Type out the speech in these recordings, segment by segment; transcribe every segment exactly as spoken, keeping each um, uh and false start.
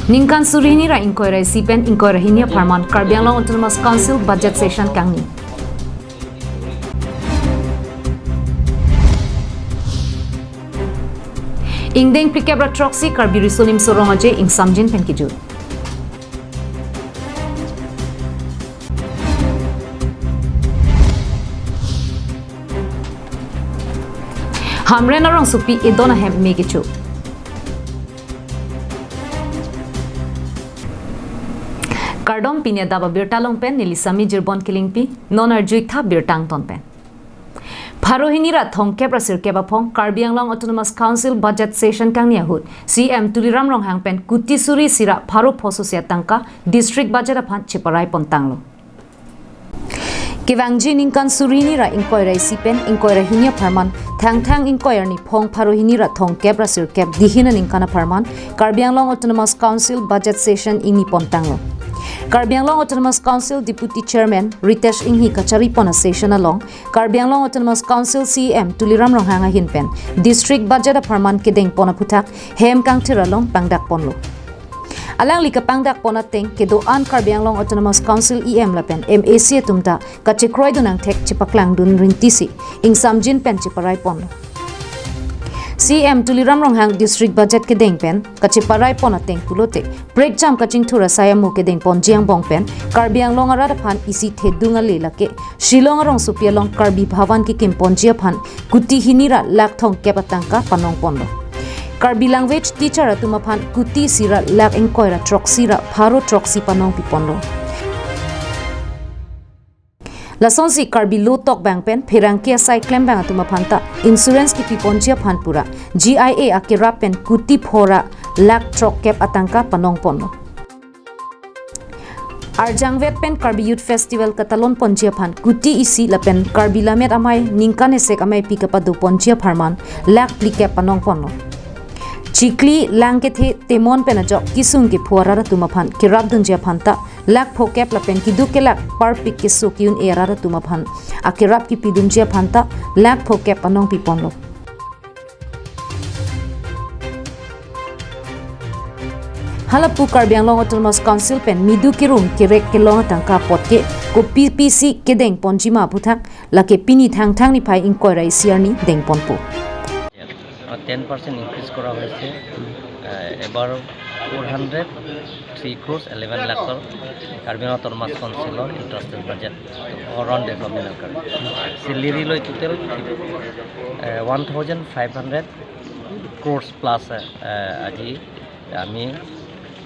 Ningkan suri hini ra ingkoi ra isi pen ingkoi ra hini apharman Karbi Anglong Autonomous Council budget session kangni. Ingdeng phlikep ra throksi Karbi Riso Nimso Rong Aje ingsamjin pen kejut. Hamren arongsopi edon ahem me kecho. Kardom, pini adap abirta along pen neli Sami Jirbon Kilingpi, non arjuik tha birta angton pen. Pharo hini ra thomkep ra sirkep aphong Karbi Anglong Autonomous Council budget session kangni ahut C M Tuliram Ronghang pen kuti suri isi ra pharo pho sosi atangka district budget aphan cheparai pontanglo. Kevangji ningkan suri hini ra ingkoi ra isi pen ingkoi ra hini apharman Thangthang ingkoi arni phong pharo hini ra thomkep ra sirkep dihin aningkan apharman Karbi Anglong Autonomous Council budget session ingni pontanglo. Karbi Anglong Autonomous Council Deputy Chairman Ritesh Enghi kachari pon a session along Karbi Anglong Autonomous Council C M Tuliram Ronghang ahin pen district budget apharman kedeng pon aphuthak hem kangthir along pangdak ponlo. Alangli kapangdak pon ateng kedo-an Karbi Anglong Autonomous Council E M lapen M A C atum ta kachekroi dun angthek chepaklang dun rinti si ingsamjin pen cheparai ponlo. C M Tuliram Ronghang district budget kedeng pen kacheparai pon ateng pulote prekjam kachingthur asai amo kedeng ponji angbong pen Karbi Anglong arat aphan isi thedung ale lake Shillong arongsopi along Karbi Bhavan kekim ponji aphan kuti hini ra lakh thomkep atangka panong ponlo. Karbi language teacher atum aphan kuti isi ra lakh ingkoi ra throksi ra pharo throksi panong pi ponlo. Lasonsi Karbi Lo Tok Bang pen pherangke asai klembang atum aphan ta insurance kipi ponji aphan pura G I A akerap pen kuti pho ra lakh throkkep atangka panong ponlo. Arjangvet pen Karbi Youth Festival katalon ponji aphan kuti isi lapen Karbi Lammet Amei ningkan esek amei pi kapado ponji apharman lakh phlikep panong ponlo. Chikli, lang kethe, temon pen ajok kisung kepho arat atum aphan kerap dunji aphan ta lakh phokep lapen keduk kelak parpik keso ki-un-e arat atum aphan akerap kipi dunji aphan ta lakh phokep panong pi ponlo. Halapu Karbi Anglong Autonomous Council pen midu kerum kerek kelong atangka apot ke kopi pisi kedeng ponji ma aphuthak lake pini Thangthang niphai ingkoi ra isi arni deng ponpo. Ten percent increase কৰা হৈছে। এ, এবাৰ four hundred three crores eleven লাখৰ Karbi Anglong autonomous কাউন্সিলৰ interested budget all round ডেভেলপমেণ্টৰ কাৰণে। Salary লৈ total, এ, one thousand five hundred crores plus, এ, আজি আমি,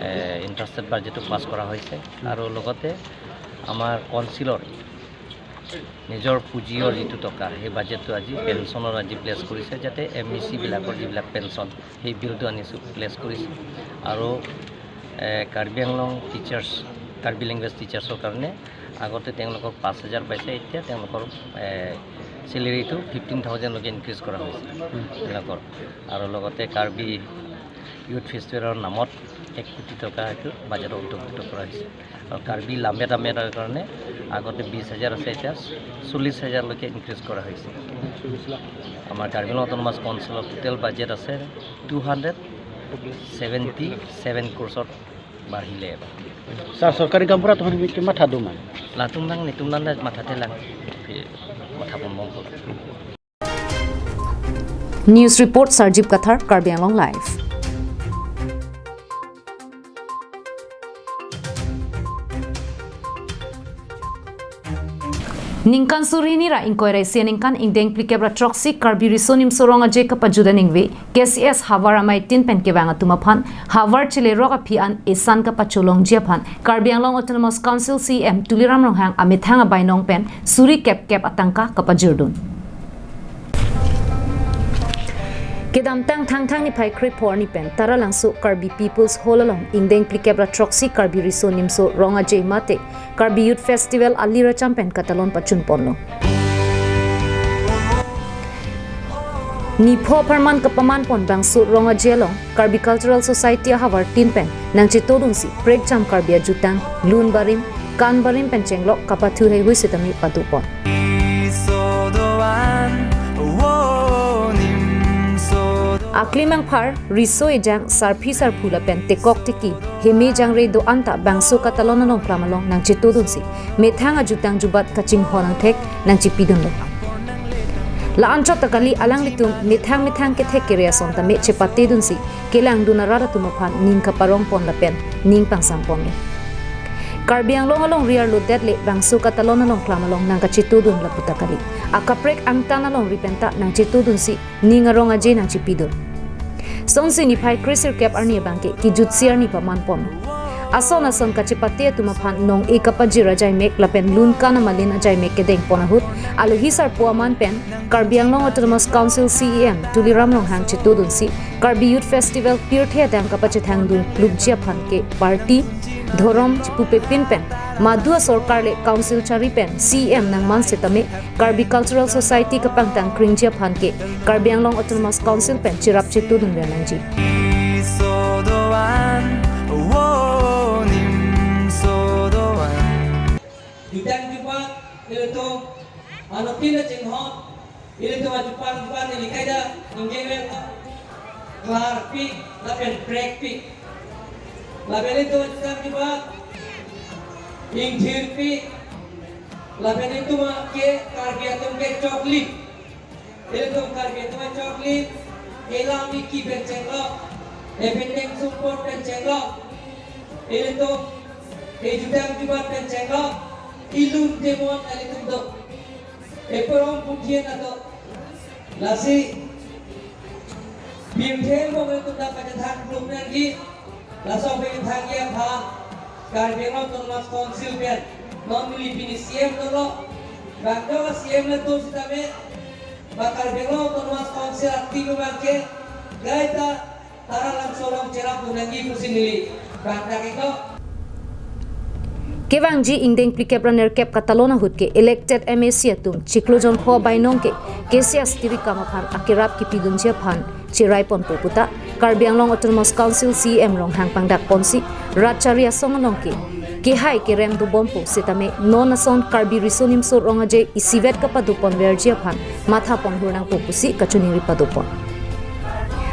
এ, ইণ্টাৰেষ্টেড বাজেটো পাছ কৰা হৈছে। আৰু লগতে আমাৰ কাউন্সিলৰ নিজৰ পুঁজিৰ যিটো টকা, সেই বাজেটটো আজি পেঞ্চনৰ আজি প্লেচ কৰিছে, যাতে এম ই চিবিলাকৰ যিবিলাক পেঞ্চন, সেই বিলটো আনিছোঁ, প্লেচ কৰিছোঁ। আৰু, এ, কাৰ্বি আংলং টিচাৰ্ছ, কাৰ্বি লেংগুৱেজ টিচাৰ্ছৰ কাৰণে আগতে তেওঁলোকক পাঁচ হাজাৰ পাইছে, এতিয়া তেওঁলোকৰ, এ, চেলেৰীটো ফিফটিন থাউজেণ্ডলৈকে ইনক্ৰিজ কৰা হৈছে তেওঁলোকৰ। আৰু লগতে কাৰ্বি ইউথ ফেষ্টিভেলৰ নামত এক কোটি টকা এইটো বাজেটত অন্তৰ্ভুক্ত কৰা হৈছে। আৰু কাৰ্বি লাম্বেট আমেটৰ কাৰণে আগতে বিছ হাজাৰ আছে, এতিয়া চল্লিছ হাজাৰলৈকে ইনক্ৰিজ কৰা হৈছে। আমাৰ কাৰ্বি আংলং অট'নমাছ কাউন্সিলৰ টোটেল বাজেট আছে টু হাণ্ড্ৰেড ছেভেণ্টি ছেভেন ক্ৰ'ৰ্ছত বাঢ়িলে এবাৰ। Sir, sorkari gaonbura atum aphan kimi matha do ma? Latum nang nitum nang matha te lang, matha pon bom pon. News report, Sarjip Kathar, Karbi Anglong Live. Ningkan suri hini ra ingkoi ra isi aningkan ingdeng phlikep ra throksi Karbi Riso Nimso Rong Aje kapajut aningve K C S havar amei tin pen kevang atum aphan havar chelerok aphi an esan kapacholongji aphan Karbi Anglong Autonomous Council C M Tuliram Ronghang amethang abainong pen suri kep kep atangka kapajirdun. Kedamtang Thangthang niphai krepho arni pen Taralangso Karbi People's Hall along ingdeng phlikep ra throksi Karbi Riso Nimso Rong Aje mate Karbi Youth Festival ali racham pen katalon pachun ponlo. Nipho apharman kapaman pon bangso Rong Aje along Karbi Cultural Society ahavar tin pen nangchetodunsi prekjam Karbi ajutang, lun barim, kan barim pen chenglok kapathu heihui setame pado pon. Aklim angphar, riso ejang, sarpi sarpo lapen tekok teki, heme jangre do-an ta bangso katalon along klam along nangchetudunsi, methang ajutang jubat kachinghon angthek nangchepidunlo. La-anchot ta kali, alanglitum methang methang kethek kere ason tame chepatedunsi, kelangdun arat atum aphan ning kaparong pon lapen ning pangsam ponlo. Karbi Anglong alongri arlo det le bangso katalon along klam along nangkachetudun lapu ta kali. Akaprek angtan alongri penta nangchetudunsi ning arong aje nangchepidun. Songsi niphai kresirkep arni abangke kijutsi arni paman pon. Ason ason kachepate atum aphan nong-e kapajir ajaimek lapen lun kan amalin ajaimek kedeng pon ahut, alohi sarpo aman pen Karbi Anglong Autonomous Council C E M Tuliram Ronghang chetudunsi Karbi Youth Festival pirthe adang kapachethangdun klukji aphan ke party, dhorom chipupepin pen madu asorkar le council chari pen C E M nangman setame Karbi Cultural Society kapangtang kringji aphan ke Karbi Anglong Autonomous Council pen cherap chetudun ver nangji. Sodovan, oh, nim sodovan. Jutang jubat, ilitum anuttin chinghon, ilitum ajupang jubat, ili kaida ingjevel klarpik lapen prekpik. Lapen ilitum ajutang jubat ingthirpik. Lapen ilitum ke Karbi atum ke choklim. Ilitum Karbi atum choklim, elam iki pen chenglok, ependeng sumpot pen chenglok, ilitum ejutang jubat pen chenglok, ilun temon ilitum do. Eporong putien ato. Lasi pirthe mo ilitum dak kachethang kluk nangji. Laso pen thangji aphan Karbi Anglong Autonomous Council pen non neli pini C E M dolo. Bangdo C E M le do sitame ba Karbi Anglong Autonomous Council a-team abangke kaita Taralangso along cherapdun nangji pusi neli bangdak iklo. Kevangji ingdeng phlikep ra nerkep katalon ahut ke elected M A C atum chiklo jon pho bainong ke K C S tirikam aphan akerap kipidunji aphan cherai ponpo puta Karbi Anglong Autonomous Council C E M Ronghang pangdak ponsi rat chari asong along ke kehai kerem dobompo setame non ason Karbi Riso Nimso Rong Aje isivet kapado pon verji aphan matha pon hur nangpo pusi kachiningri pado pon.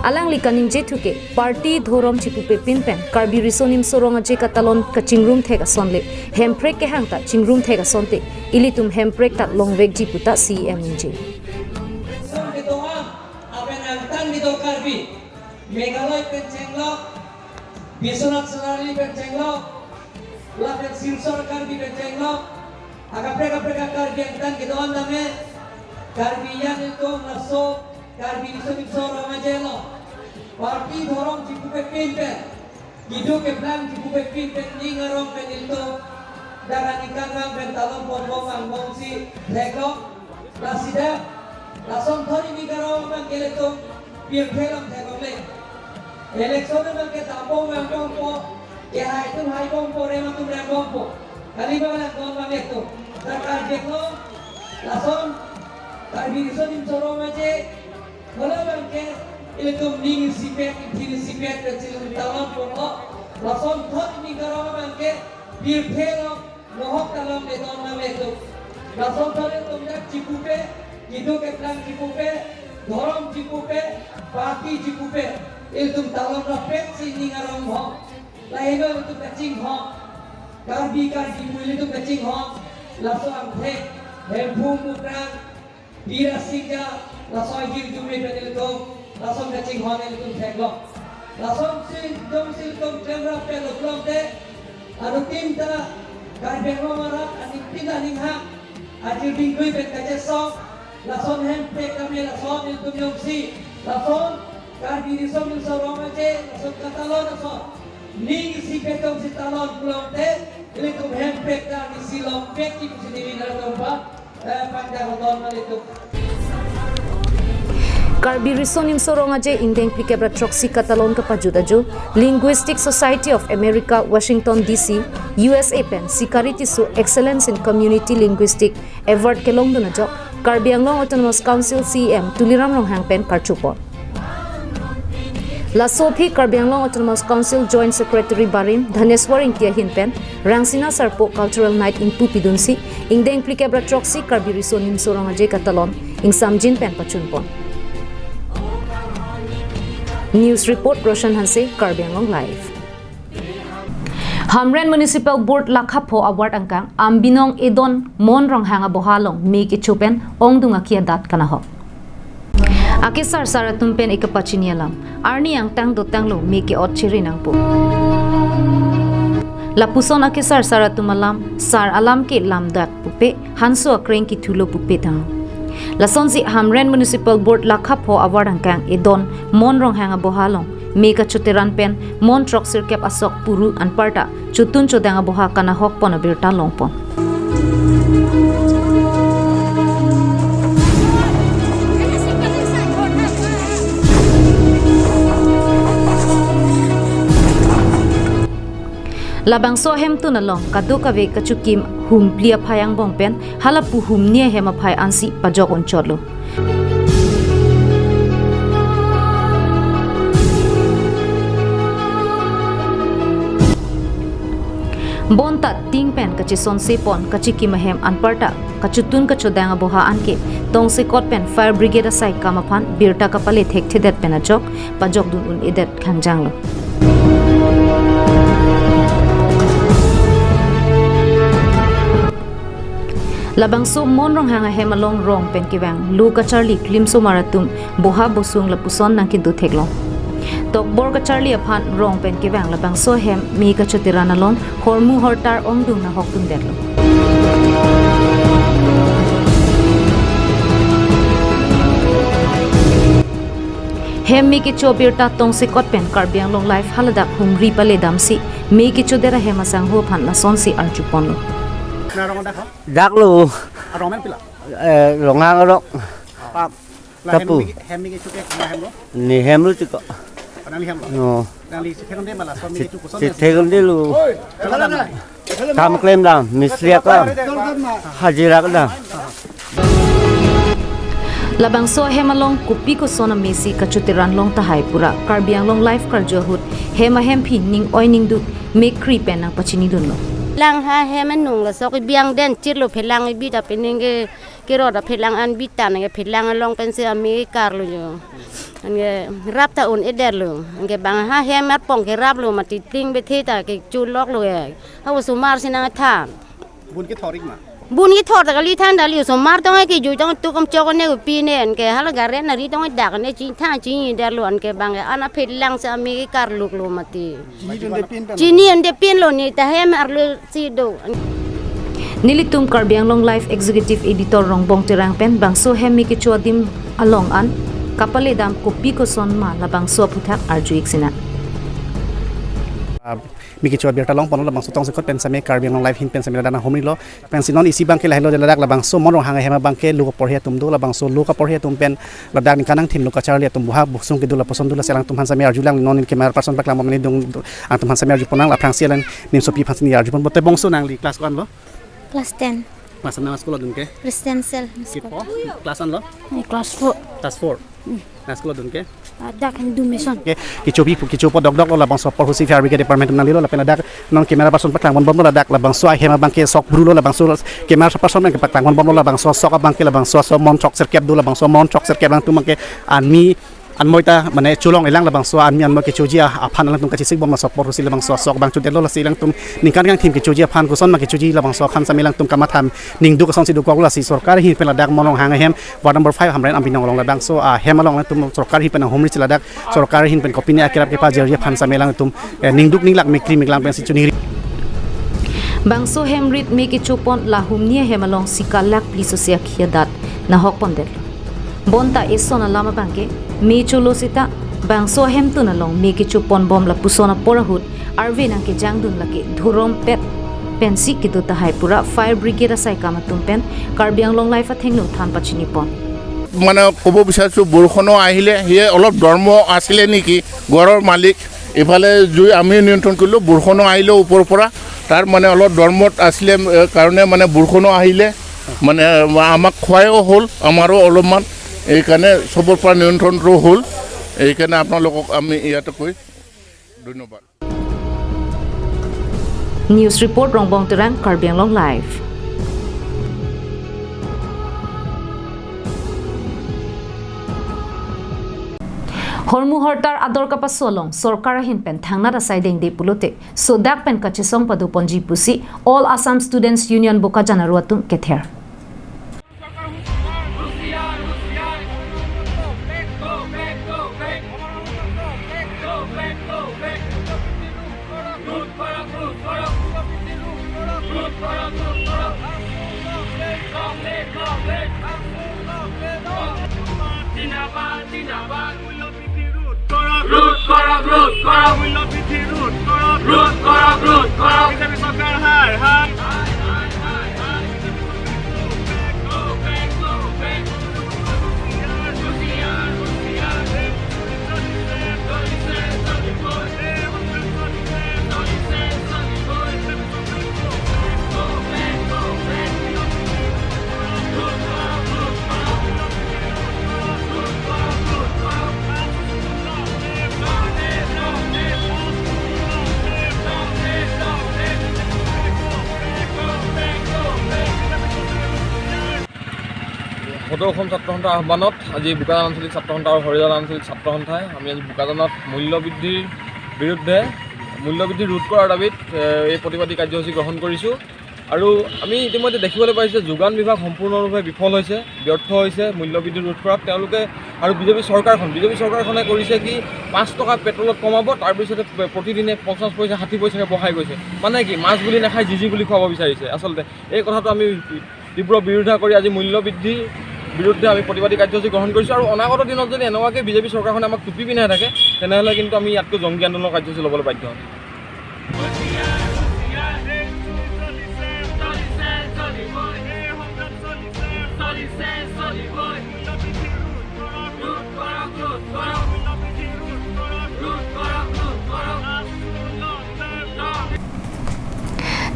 Alangli kaningje thu ke party dhorom chipupepin pen Karbi Riso Nimso Rong Aje katalon kachingrum thek ason le hemprek kehang ta chingrum thek asonte ilitum hemprek ta longvekji puta C E M ningje. Song kedo-an, apen angtan kedo Karbi, Meghalaya pen chenglok, Biswanath Salarli pen chenglok, lapen Silchar Karbi pen chenglok, akaprek kaprek Karbi angtan kedo-an tame, Karbi an ilitum laso Karbi Riso Nimso Rong Aje lo. Party dhorom chipupepin pen, keduk keplang chipupepin pen ning arong pen ilitum dak aningkanvang pen talon ponbom angbomsi theklong. Lasi dak lason thori ning arong abangke ilitum pirthe along theklongle. Election abangke dambom angbompo, kehai atum haibompo, rem atum rembompo. Kali abang langdun abang ilitum. Dak Karbi Anglong lason Karbi Riso Nimso Rong Aje, hala abangke ilitum ning isipet, ingthir isipet pensi ilitum talon ponlo. Lason thori ning arong abangke pirthe along nohok talon le don nang ilitum. Lason thori ilitum dak chipupe, keduk keplang chipupe, dhorom chipupe, party chipupe, ilitum talon rapetsi ning arong hong. Lahelo ilitum kachinghon. Karbi Karbi pu ilitum kachinghon. Laso angthek, Hemphu Mukrang, Bira Singja, laso ahirjume pen ilitum lason kachinghon ilitum theklong. Lasonsi jongsi ilitum klemrap pen uklong te, anuttin ta Karbi Anglong arat anuttin ta aning hang, ajirpinklui pen kachesong, lason hemprek tame lason ilitum jongsi, lason Karbi Riso Nimso Rong Aje, lason katalon lason ning isipet jongsi talon pulote, ilitum hemprek ta nisi longpet ki pusi neli nangtum pa. Karbi Riso Nimso Rong Aje ingdeng phlikep ra throksi katalon kapajut ajo, Linguistic Society of America, Washington D C, U S A pen Sikari Tisso Excellence in Community Linguistic Award kelongdun ajok, Karbi Anglong Autonomous Council C E M Tuliram Ronghang pen karchupon. Laso aphi Karbi Anglong Autonomous Council Joint Secretary barim Dhaneswar Ingti ahin pen Rangsina Sarpo Cultural Night ingpu pidunsi ingdeng phlikep ra throksi Karbi Riso Nimso Rong Aje katalon ingsamjin pen pachunpon. News report, Roshan Hanse, Karbi Anglong Live. Hamren Municipal Board lakha pho award angkang Ambinong Edon Mon Ronghang aboha along me kecho pen ongdung aki adat kanahok. Akesar sar atum pen ikapachini alam, arni angtang dotanglo me ke-ot chiri nangpo. Lapuson akesar sar atum alam, sar alam ke lamdak pupe, hanso akreng kithulo pupe tang. Lasonsi Hamren Municipal Board lakha pho award angkang Edon Mon Ronghang aboha along me kachoteran pen mon throksirkep asok puru anparta chotun chodang aboha kanahok pon abirta longpon. Labangso ahemtun along kadokave kachikim humphli aphai angbong pen halapu humni ahem aphai ansi pajok unchotlo. Bonta ting pen kachesonse pon kachikim ahem anparta kachotun kachodang aboha anke tongsekot pen fire brigade asai kam aphan birta kapale thekthedet pen ajok pajokdun un-edet khangjanglo. Labangso Mon Ronghang ahem along rong pen kevang lo kacharli klimsomar atum boha bosung lapuson nangkedo theklong. Tokbor kacharli aphan rong pen kevang labangso ahem me kachoteran along hormu hortar ongdung nahok tundetlo. Hem me kecho abirta tongsekot pen Karbi Anglong Live haladak humri pale damsi me kechodet ahem asangho aphan lasonsi arjuponlo. Na rong dak ha? Dak lo. Arong men pila? Eh, Ronghang arong. Pap. La hem Tapu. Mi, hem mi kecho ke na hem lo? Ne hem lo chiko. Nangli hem lo? No. Nangli si thekon de mala so mi kecho koson. Si thekon de lo. Kalang na. Kam klem dam, mistri akam. Hajira kedam. Labangso ahem along kopi koson amesi kachoteran long tahai pura Karbi Anglong Live karju ahut hem ahemphi ning oi ningduk mekri pen nangpachinidunlo. Lang ha hem anung laso kebiang den chirlo phelang ibita pening ke kerot aphelang an bitan ke phelang along pensi ame karlo jo. Anke rap ta un-edetlo. Anke bang ha hem arpong ke raplo mati ting bethe ta kecho loklo ke. Ha osomar si nangthan. Bun kethor ik ma? Bun kethor ta kali than dali osomar tong ke ju tong tu kam chok ne pi ne anke hala garen nari tong dak ne chingthan chingdetlo anke bang an aphelang si ame karluklo mati. Chini dunde pin pen. Chini dunde pin lo ne ta hem arlo si do. Nelitum Karbi Anglong Live Executive Editor Rongbong Terang pen bangso hem me kecho adim along an kapale dam kopi koson ma labangso aphuthak arju ik sina. Ah, me kecho abirta longponlo labangso tongsekot pen same Karbi Anglong Live ahin pen same ladak nanghumrilo. Pensi non isi abangke lahelo de ladak labangso Mon Ronghang ahem abangke lo kaporhi atum do, labangso lo kaporhi atum pen ladak ningkan angthin lo kacharli atum boha bosung kedo lapuson do, lasi alangtum aphan same arjulang, non neli camera person paklang bomni dung atum aphan same arjuponang, la aphrangsi alang nimsopi aphan si neli arjupon. Bote bongso nangli class ko-an lo? Class ten. Class nang school dunke? Residential school. Kipo? Class an lo? Eh, class four. Class four. Hmm. Nang school dunke? Ladak Hindu Mission. Ke, kechobi, kechopo dokdok lo labangso apor ahutsi fire brigade department atum nanglilo lapen ladak non camera person paklang bonbomlo ladak labangso ahem abangke sok brulo labangso camera person abangke paklang bonbomlo labangso sok abangke labangso sok mon throksirkep do labangso mon throksirkep alangtum abangke anmi anmoi ta mane cholong elang labangso anmi anmoi kechoji aphan alangtum kachesik bom laso apor ahutsi labangso sok abang chodetlo lasi alangtum ningkan angthin kechoji aphan koson ma kechoji labangso aphan same alangtum kamatham ningduk asonsi dokoklo lasi sorkar ahin pen ladak Mon Ronghang ahem ward number five Hamren Ambinong along labangso ahem along alangtum sorkar ahin pen nanghumri si ladak sorkar ahin pen kopine akerap kepajirji aphan same alangtum, eh, ningduk ninglak mekri meklang pensi choningri. Bangso hem rit me kechopon la humni ahem along si kalak pli sosi akhi adat nahok pondetlo. Bonta eson alam abangke me cholo seta bangso ahemtun along me kechopon bom lapuson apor ahut arve nangkejangdun lake dhorompet pensi kedo tahai pura fire brigade asai kam atum pen Karbi Anglong Live athengno than pachinipon. মানে ক'ব বিচাৰিছোঁ, বৰষুণো আহিলে, সেয়ে অলপ ডৰ্ম আছিলে নেকি ঘৰৰ মালিক, এইফালে জুই আমি নিয়ন্ত্ৰণ কৰিলোঁ। বৰষুণো আহিলে ওপৰৰ পৰা, তাৰ মানে অলপ ডৰ্মত আছিলে, এ, কাৰণে মানে বৰষুণো আহিলে, মানে আমাক খোৱাইও হ'ল, আমাৰো অলপমান, এইকাৰণে চবৰ পৰা নিয়ন্ত্ৰণটো হ'ল। এইকাৰণে আপোনালোকক আমি ইয়াতে কৈ ধন্যবাদ। News report Rongbong Terang, Karbi Anglong Live. Hormu hortar ador kapaso along sorkar ahin pen thangnat asai dengde pulote sodak pen kachesong padoponji pusi All Assam Students Union Bokajan aru atum kether. সদৌ অসম ছাত্ৰ সন্থাৰ আহ্বানত আজি বোকাজান আঞ্চলিক ছাত্ৰ সন্থা আৰু হৰিজান আঞ্চলিক ছাত্ৰ সন্থাই আমি আজি বোকাজানত মূল্য বৃদ্ধিৰ বিৰুদ্ধে, মূল্য বৃদ্ধি ৰোধ কৰাৰ দাবীত, এ, এই প্ৰতিবাদী কাৰ্যসূচী গ্ৰহণ কৰিছোঁ। আৰু আমি ইতিমধ্যে দেখিবলৈ পাইছোঁ যে যোগান বিভাগ সম্পূৰ্ণৰূপে বিফল হৈছে, ব্যৰ্থ হৈছে মূল্য বৃদ্ধি ৰোধ কৰাত। তেওঁলোকে আৰু বিজেপি চৰকাৰখন, বিজেপি চৰকাৰখনে কৰিছে কি, পাঁচ টকা পেট্ৰলত কমাব, তাৰ পিছতে প্ৰ-, প্ৰতিদিনে পঞ্চাছ পইচা, ষাঠি পইচাকে বঢ়াই গৈছে। মানে কি, মাছ বুলি নাখায়, জিজি বুলি খুৱাব বিচাৰিছে। আচলতে এই কথাটো আমি তীব্ৰ বিৰোধিতা কৰি আজি মূল্য বৃদ্ধিৰ বিৰুদ্ধে আমি প্ৰতিবাদী কাৰ্যসূচী গ্ৰহণ কৰিছোঁ। আৰু অনাগত দিনত যদি এনেকুৱাকৈ বিজেপি চৰকাৰখনে আমাক টুপি পিন্ধাই থাকে, তেনেহ'লে কিন্তু আমি ইয়াতকৈ জংগী আন্দোলনৰ কাৰ্যসূচী ল'বলৈ বাধ্য হ'ম।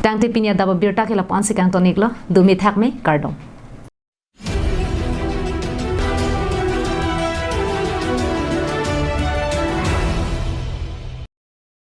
Tangte pini adap abirta ke lapu-an si kangton-iklo, dumi thakme, kardom.